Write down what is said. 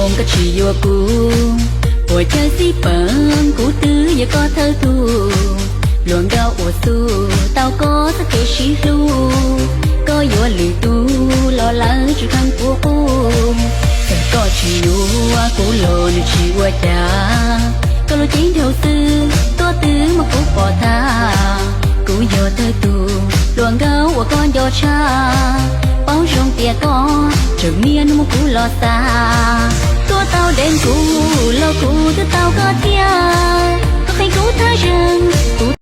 Koj tsis yuav kuv, puas chawj xij peem, kuv twb yog koj thawj tug. Hluas nkauj uas xub tau koj txoj kev sib hlub, koj yuav lwm tus los lawv tsis kheev puab qub. Txawm koj tsis yuav kuv los nws tsis ua cas, koj lub ceeb dhau xwb, tuaj twb muab kuv pom tag. Kuv yog thawj tug hluas nkauj uas koj nco tshaj, paub zoo tias koj tseem niaj hnub muab kuv los xav. Tuaj tau deb kuv los kuv twb tau koj thiab, koj qhia kuv thaj zeeg, kuv